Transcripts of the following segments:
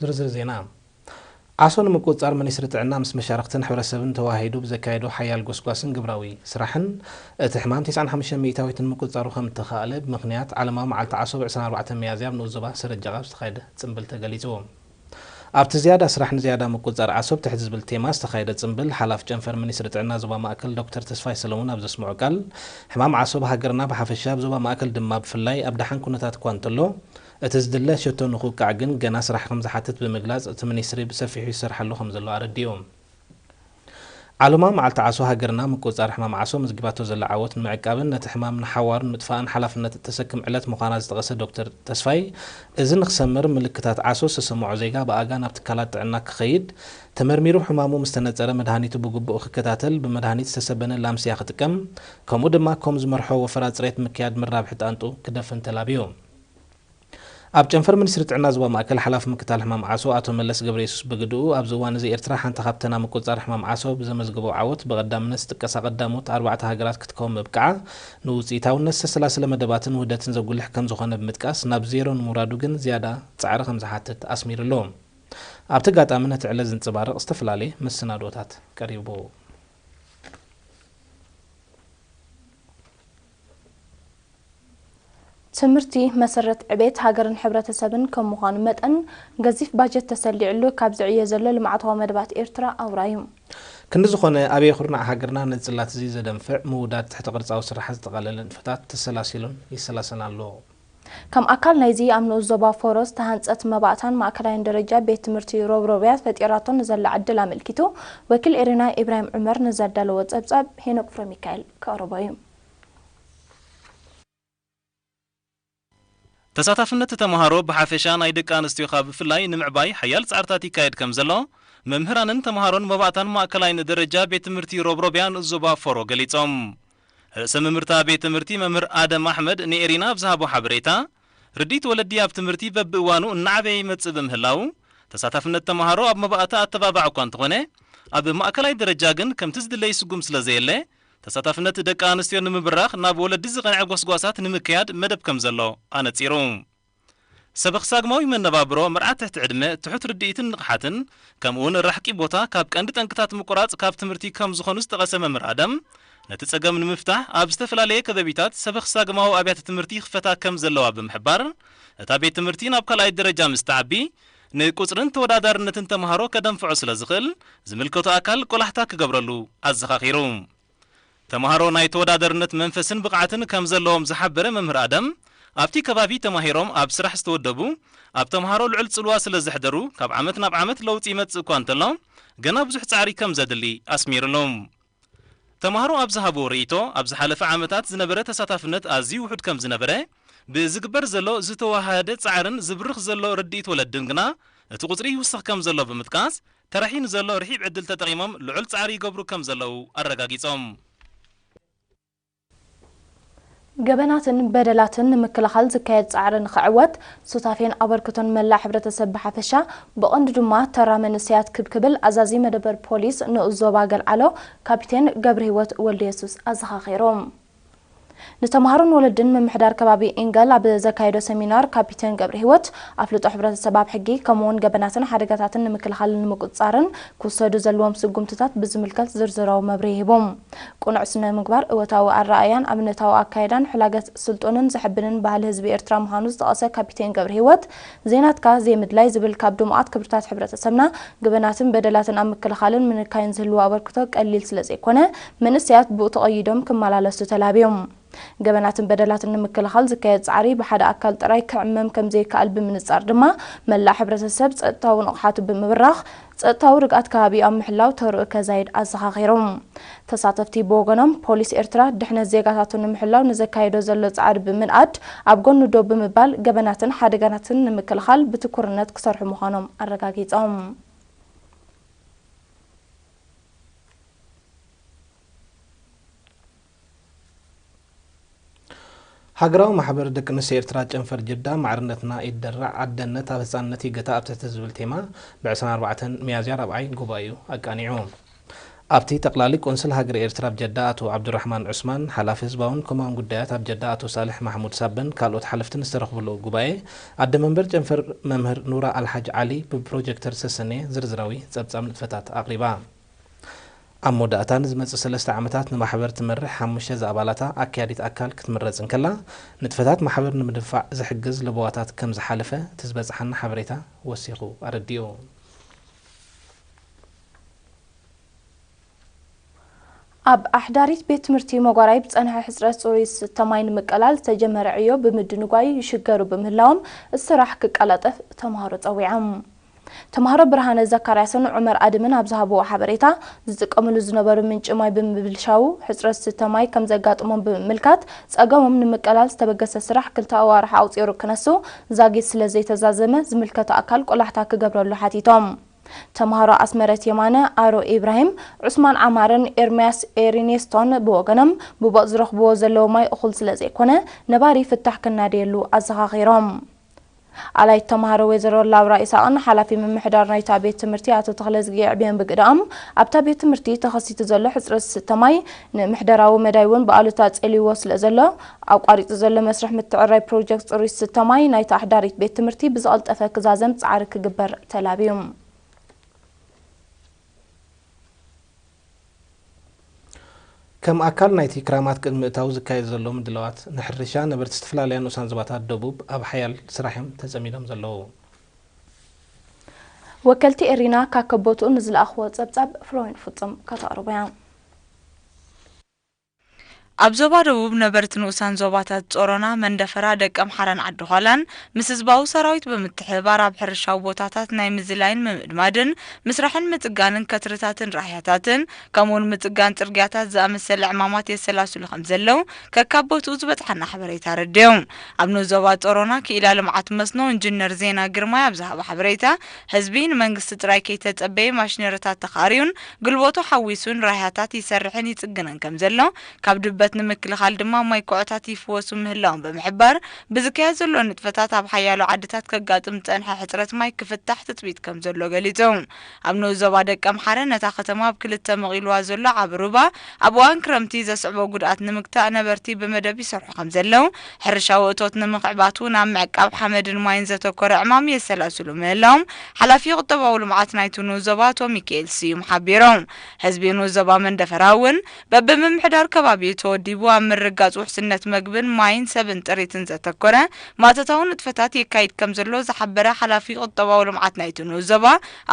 ዝርዝር ዜና። ዓሶ ንምቁጽጻር ሚኒስትሪ ጥዕና ምስ መሻርኽትን ሕብረተሰብን ተዋሂዱ ብዘካየዶ ሓያል ጎስጓስን ግብራዊ ስራሕን፣ እቲ ሕማም ተስዓን ሓሙሽተን ሚእታዊት ንምቁጽጻሩ ከም እተኻእለ ብምኽንያት ዓለማዊ መዓልቲ ዓሶ ብ ዕስራን ኣርባዕተን ሚያዝያ ኣብ ንኡስ ዞባ ሰረጃቓ ዝተኻየደ ጽምብል ተገሊጹ። ኣብቲ ዝያዳ ስራሕ ንዝያዳ ምቁጽጻር ዓሶ ብትሕቲ ዝብል ቴማ ዝተኻየደ ጽምብል፣ ሓላፍ ጨንፈር ሚኒስትሪ ጥዕና ዞባ ማእከል ዶክተር ተስፋይ ሰለሙን ኣብ ዘስምዖ ቃል፣ ሕማም ዓሶ ብሃገርና ብሓፈሻ፣ ኣብ ዞባ ማእከል ድማ ብፍላይ ኣብ ደሓን ኩነታት እኳ እንተሎ፣ እቲ ዝድለ ሸቶ ንኽውቃዕ ግን ገና ስራሕ ከም ዝሓትት ብምግላጽ፣ እቲ ሚኒስትሪ ብሰፊሑ ይሰርሓሉ ከም ዘሎ ኣረዲኡ። ዓለማዊ መዓልቲ ዓሶ ሃገርና ምቁጽጻር ሕማም ዓሶ መዝጊባቶ ዘላ ዓወት ንምዕቃብን ነቲ ሕማም ንሓዋሩ ንምጥፋእን ሓላፍነት እተሰክም ዕለት ምዃና ዝጠቐሰ ዶክተር ተስፋይ፣ እዚ ንኽሰምር ምልክታት ዓሶ ዝተሰምዖ ዜጋ ብኣጋ ናብ ትካላት ጥዕና ክኸይድ፣ ተመርሚሩ ሕማሙ ምስ ተነጸረ መድሃኒቱ ብግቡእ ክከታተል፣ ብመድሃኒት ዝተሰበነ ላምስያ ክጥቀም፣ ከምኡ ድማ ከም ዝመርሖ ወፈራ ጽሬት ምክያድ ምራብሒ ጣንጡ ክደፍን ተላብዩ። ኣብ ጨንፈር ሚኒስትሪ ጥዕና ዞባ ማእከል ሓላፊ ምክታል ሕማም ዓሶ ኣቶ መለስ ገብረየሱስ ብግድኡ፣ ኣብዚ እዋን እዚ ኤርትራ ሓንቲ ካብተን ኣብ ምቁጽጻር ሕማም ዓሶ ብዘመዝግቦ ዓወት ብቐዳምነት ዝጥቀሳ ቀዳሞት ኣርባዕተ ሃገራት ክትከውን ምብቃዓ፣ ንውጽኢታውነት ዝተሰላሰለ መደባትን ውህደትን ዘጉልሕ ከም ዝኾነ ብምጥቃስ፣ ናብ ዜሮ ንምውራዱ ግን ዝያዳ ጻዕሪ ከም ዝሓትት ኣስሚሩሉ። ኣብቲ ኣጋጣሚ ነቲ ዕለት ዝንጽባረቕ ዝተፈላለየ መሰናድኦታት ቀሪቡ። ትምህርቲ መሰረት ዕቤት ሃገርን ሕብረተሰብን ከም ምዃኑ መጠን፣ ገዚፍ ባጀት ተሰሊዕሉ ካብ ዝዕየ ዘሎ ልምዓታዊ መደባት ኤርትራ ኣውራ እዩ። ክንዲ ዝኾነ፣ ኣበየ ኩርናዕ ሃገርና ነዚ ጽላት እዚ ዘደንፍዕ ምውዳድ ትሕተ ቅርጻዊ ስራሓት ዘጠቓለለ ንጥፈታት ተሰላሲሉን ይሰላሰን ኣሎ። ከም ኣካል ናይዚ ኣብ ንኡስ ዞባ ፎሮ ዝተሃንጸት መባእታን ማእከላይን ደረጃ ቤት ትምህርቲ ሮብሮብያ ፈጢራቶ ንዘላ ዕድል ኣመልኪቱ፣ ወኪል ኤሪና ኢብራሂም ዑመር ንዘዳለዎ ጸብጻብ ሄኖክ ፍረሚካኤል ከቕርቦ እዩ። ተሳታፍነት ተመሃሮ ብሓፈሻ ናይ ደቂ ኣንስትዮ ካብ ብፍላይ ንምዕባይ ሓያል ጻዕርታት ይካየድ ከም ዘሎ መምህራንን ተመሃሮን መባእታን ማእከላይን ደረጃ ቤት ትምህርቲ ሮብሮብያ ንኡስ ዞባ ፎሮ ገሊጾም። ርእሰ መምህርታ ቤት ትምህርቲ መምህር ኣደም ኣሕመድ ንኤሪና ኣብ ዝሃቦ ሓበሬታ፣ ርድኢት ወለዲ ኣብ ትምህርቲ በብእዋኑ እናዓበየ ይመጽእ ብምህላው፣ ተሳታፍነት ተመሃሮ ኣብ መባእታ ኣተባባዕ እኳ እንተኾነ፣ ኣብ ማእከላይ ደረጃ ግን ከምቲ ዝድለ ይስጉም ስለ ዘየለ፣ ተሳታፍነት ደቂ ኣንስትዮ ንምብራኽ ናብ ወለዲ ዝቐንዐ ጎስጓሳት ንምክያድ መደብ ከም ዘሎ ኣነጺሩ። ሰበኽሳግማዊ መነባብሮ፣ መርዓት ትሕቲ ዕድመ፣ ትሑት ርድኢትን ንቕሓትን፣ ከምኡውን ራሕቂ ቦታ ካብ ቀንዲ ጠንቅታት ምቁራጽ ካብ ትምህርቲ ከም ዝኾኑ ዝጠቐሰ መምህር ኣደም፣ ነቲ ጸገም ንምፍታሕ ኣብ ዝተፈላለየ ከበቢታት ሰበኽሳግማዊ ኣብያተ ትምህርቲ ይኽፈታ ከም ዘለዋ ብምሕባር፣ እታ ቤት ትምህርቲ ናብ ካልኣይ ደረጃ ምስ ትዓቢ፣ ንቁጽርን ተወዳዳርነትን ተመሃሮ ከደንፍዖ ስለ ዝኽእል፣ ዝምልከቶ ኣካል ቆላሕታ ክገብረሉ ኣዘኻኺሩ። ተመሃሮ ናይ ተወዳደርነት መንፈስን ብቕዓትን ከም ዘለዎም ዝሓበረ መምህር ኣደም፣ ኣብቲ ከባቢ ተማሂሮም ኣብ ስራሕ ዝተወደቡ፣ ኣብ ተመሃሮ ልዑል ጽልዋ ስለ ዘሕደሩ፣ ካብ ዓመት ናብ ዓመት ለውጢ ይመጽእ እኳ እንተሎ፣ ገና ብዙሕ ጻዕሪ ከም ዘድሊ ኣስሚሩሉ። ተመሃሮ ኣብ ዝሃብዎ ርእይቶ፣ ኣብ ዝሓለፈ ዓመታት ዝነበረ ተሳታፍነት ኣዝዩ ውሑድ ከም ዝነበረ፣ ብዝግበር ዘሎ ዝተወሃደ ጻዕርን ዝብርኽ ዘሎ ርድኢት ወለድን ግና፣ እቲ ቁጽሪ ይውስኽ ከም ዘሎ ብምጥቃስ፣ ተረሒ ንዘሎ ርሒብ ዕድል ተጠቒሞም ልዑል ጻዕሪ ይገብሩ ከም ዘለዉ ኣረጋጊጾም። ገበናትን በደላትን ንምክልኻል ዝካየድ ጻዕሪ ንኽዕወት ሱታፌን ኣበርክቶን መላእ ሕብረተሰብ ብሓፈሻ ብቐንዱ ድማ ተራ መንእሰያት ክብ ክብል ኣዛዚ መደበር ፖሊስ ንኡስ ዞባ ገልዓሎ ካፒቴን ገብረሂወት ወልደየሱስ ኣዘኻኺሩ። ንተምሃሮን ወለድን ምምሕዳር ከባቢ ኢንገል ኣብ ዘካየዶ ሰሚናር ካፒቴን ገብረሂወት ኣፍልጦ ሕብረተሰብ ኣብ ሕጊ ከምኡውን ገበናትን ሓደጋታትን ንምክልኻልን ንምቁፅፃርን ክውሰዱ ዘለዎም ስጉምትታት ብዝምልከት ዝርዝራዊ መብርሂ ሂቦም። ቅኑዕ ስነ ምግባር እወታዊ ኣረኣእያን ኣብነታዊ ኣካይዳን ሕላገት ስልጡንን ዘሐብንን ባህሊ ህዝቢ ኤርትራ ምዃኑ ዝጠቐሰ ካፒቴን ገብረሂወት ዘይናትካ ዘይምድላይ ዝብል ካብ ድሙቓት ክብርታት ሕብረተሰብና ገበናትን በደላትን ኣብ ምክልኻልን ምንካይን ዝህልዎ ኣበርክቶ ቀሊል ስለዘይኮነ መንእሰያት ብኡ ተቐይዶም ክመላለሱ ተላብዮም። ገበናትን በደላትን ንምክልኻል ዝካየድ ጻዕሪ ብሓደ ኣካል ጥራይ ክዕመም ከምዘይከኣል ብምንጻር ድማ መላእ ሕብረተሰብ ጸጥታዊ ንቕሓቱ ብምብራኽ ጸጥታዊ ርግኣት ከባቢኡ ኣብ ምሕላው ተርኡ ከዛይድ ኣዘኻኺሩ። ተሳተፍቲ ብወገኖም ፖሊስ ኤርትራ ድሕነት ዜጋታቱ ንምሕላው ንዘካይዶ ዘሎ ጻዕሪ ብምንኣድ ኣብ ጎኑ ደው ብምባል ገበናትን ሓደጋታትን ንምክልኻል ብትኩርነት ክሰርሑ ምዃኖም ኣረጋጊጾም። ሃገራዊ ማሕበር ደቂ ኣንስትዮ ኤርትራ ጨንፈር ጅዳ ማዕርነትና ይደራዕ ኣደነት ኣብ ህጻንነት ይገታ ኣብ ትሕቲ ዝብል ቴማ ብ ዕስራን ኣርባዕተን ሚያዝያ ራብዓይ ጉባኤኡ ኣቃኒዑ። ኣብቲ ጠቕላሊ ቆንስል ሃገረ ኤርትራ ኣብ ጀዳ ኣቶ ዓብዱራሕማን ዑስማን፣ ሓላፊ ህዝባውን ኮማውን ጉዳያት ኣብ ጀዳ ኣቶ ሳልሕ ማሕሙድ ሳበን ካልኦት ሓለፍትን ዝተረኽብሉ ጉባኤ፣ ኣደ መንበር ጨንፈር መምህር ኑራ ኣልሓጅ ዓሊ ብፕሮጀክተር ሰሰንየ ዝርዝራዊ ጸብጻብ ንጥፈታት ኣቕሪባ። ኣብ መወዳእታ ንዝመጽእ ሰለስተ ዓመታት ንማሕበር ትመርሕ ሓሙሽተ ዝኣባላታ ኣካያዲት ኣካል ክትምረጽ እንከላ፣ ንጥፈታት ማሕበር ንምድንፋዕ ዝሕግዝ ለበዋታት ከም ዝሓለፈ እቲ ዝበጽሓና ሓበሬታ ወሲኹ ኣረዲኡ። ኣብ ኣሕዳሪት ቤት ትምህርቲ መጓራይ ብጸንሐ ሕጽረት ጽሩይ ዝስተ ማይ ንምቅላል ዝተጀመረ ዕዮ ብምድንጓዩ ይሽገሩ ብምህላዎም፣ እቲ ስራሕ ክቀላጠፍ ተምሃሮ ጸዊዖም። ተምሃሮ ብርሃነ ዘካርያስን ዑመር ኣድምን ኣብ ዝሃብዎ ሓበሬታ፣ ዝጥቀምሉ ዝነበሩ ምንጪ ማይ ብምብልሻዉ ሕጽረት ዝስተ ማይ ከም ዘጋጥሞም ብምምልካት፣ ጸገሞም ንምቅላል ዝተበገሰ ስራሕ ክልተ ኣዋርሕ ኣቑጺሩ ክነሱ ዛጊት ስለ ዘይተዛዘመ፣ ዝምልከቶ ኣካል ቆላሕታ ክገብረሉ ሓቲቶም። ተምሃሮ ኣስመረት የማነ፣ ኣሮ ኢብራሂም፣ ዑስማን ዓማርን ኤርምያስ ኤሪኔስቶን ብወገኖም፣ ብቦጥ ዝረኽብዎ ዘለዉ ማይ እኹል ስለ ዘይኮነ፣ ነባሪ ፍታሕ ክናደየሉ ኣዘኻኺሮም። ኣላይት ተምሃሮ ወይዘሮ ላውራ ኢሳቕን ሓላፊ ምምሕዳር ናይታ ቤት ትምህርቲ ኣቶ ተኽለዝጊ ዕብየን ብግደኦም፣ ኣብታ ቤት ትምህርቲ ተኸሲቱ ዘሎ ሕጽረት ዝስተ ማይ ንምሕደራዊ መዳይ እውን ብኣሉታ ጸልይዎ ስለ ዘሎ፣ ኣቋሪጹ ዘሎ መስርሕ ምትዕራይ ፕሮጀክት ጽሩይ ዝስተ ማይ ናይታ ኣሕዳሪት ቤት ትምህርቲ ብዝቐልጠፈ ክዛዘም ጻዕሪ ክግበር ተላብዩ። ከም ኣካል ናይቲ ክራማት ቅድሚ ምእታው ዝካየድ ዘሎ ምድላዋት ንሕርሻ፣ ነበርቲ ዝተፈላለያ ንኡሳን ዞባታት ደቡብ ኣብ ሓያል ስራሕ እዮም ተጸሚዶም ዘለዉ። ወከልቲ ኤሪና ካብ ከቦትኡ ንዝለኣኽዎ ጸብጻብ ፍሮይን ፍጹም ከተቕርቦ እያ። ኣብ ዞባ ደቡብ ነበርቲ ንኡሳን ዞባታት ጾሮና፣ መንደፈራ፣ ደቀምሓረን ዓዲ ዃላን ምስ ህዝባዊ ሰራዊት ብምትሕብባር ኣብ ሕርሻዊ ቦታታት ናይ ምዝላይን ምምድማድን፣ ምስራሕን ምጽጋንን ከትርታትን ራህያታትን፣ ከምኡውን ምጽጋን ጽርግያታት ዝኣመሰለ ዕማማት የሰላስሉ ከም ዘለዉ ከካብ ቦትኡ ዝበጽሓና ሓበሬታ ኣረድዮም። ኣብ ንኡስ ዞባ ጾሮና ክኢላ ልምዓት መስኖ ኢንጂነር ዜና ግርማይ ኣብ ዝሃቦ ሓበሬታ፣ ህዝቢ ንመንግስቲ ጥራይ ከይተጸበየ ማሽነሪታት ተኻርዩን ግልቦቱ ሓዊሱን ራህያታት ይሰርሕን ይጽግንን ከም ዘሎ፣ ካብ ድበት ንምክልኻል ድማ ማይ ኩዕታት ይፍወሱ ምህላዎም ብምሕባር፣ ብዝካየድ ዘሎ ንጥፈታት ኣብ ሓያሎ ዓድታት ከጋጥም ዝጸንሐ ሕጽረት ማይ ክፍታሕ ትጽቢት ከም ዘሎ ገሊጹ። ኣብ ንኡስ ዞባ ደቀምሓረ ነታ ከተማ ኣብ ክልተ መቒልዋ ዘሎ ዓቢ ሩባ፣ ኣብ እዋን ክረምቲ ዘስዕቦ ጉድኣት ንምግታእ ነበርቲ ብመደብ ይሰርሑ ከም ዘለዉ፣ ሕርሻዊ እቶት ንምኽዕባት እውን ኣብ ምዕቃብ ሓመድን ማይን ዘተኮረ ዕማም የሰላስሉ ምህላዎም ሓላፊ ቁጠባዊ ልምዓት ናይቲ ንኡስ ዞባ ኣቶ ሚካኤል ስዩም ሓቢሮም። ህዝቢ ንኡስ ዞባ መንደፈራ እውን በብምምሕዳር ከባቢኡ ተወዲቡ ኣብ ምርጋጽ ውሕስነት መግብን ማይን ሰብን ጥሪትን ዘተኮረ ማእቶታዊ ንጥፈታት የካይድ ከም ዘሎ ዝሓበረ ሓላፊ ቁጠባዊ ልምዓት ናይቲ ንኡስ ዞባ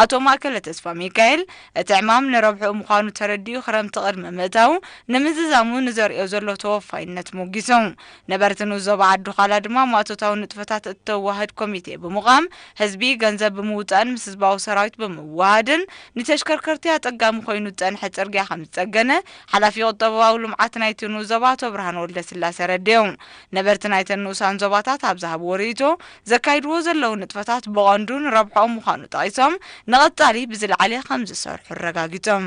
ኣቶ ማእከለ ተስፋ ሚካኤል፣ እቲ ዕማም ንረብሕኡ ምዃኑ ተረዲኡ ክረምቲ ቅድሚ ምእታዉ ንምዝዛሙ ንዘርእዮ ዘሎ ተወፋይነት ሞጊሶም። ነበርቲ ንኡስ ዞባ ዓዲ ዃላ ድማ ማእቶታዊ ንጥፈታት እተዋህድ ኮሚቴ ብምቋም ህዝቢ ገንዘብ ብምውጻእን ምስ ህዝባዊ ሰራዊት ብምውሃድን ንተሽከርከርቲ ኣጸጋሚ ኮይኑ ዝጸንሐ ጽርግያ ከም ዝጸገነ ሓላፊ ቁጠባዊ ልምዓት ናይቲ ንኡስ ዞባ ኣቶ ብርሃን ወልደስላሴ ኣረዲኦም። ነበርቲ ናይተን ንኡሳን ዞባታት ኣብ ዝሃብዎ ርእይቶ ዘካይድዎ ዘለዉ ንጥፈታት ብቐንዱ ንረብሕኦም ምዃኑ ጠቒሶም ንቐጻሊ ብዝለዓለ ከም ዝሰርሑ ኣረጋጊጾም።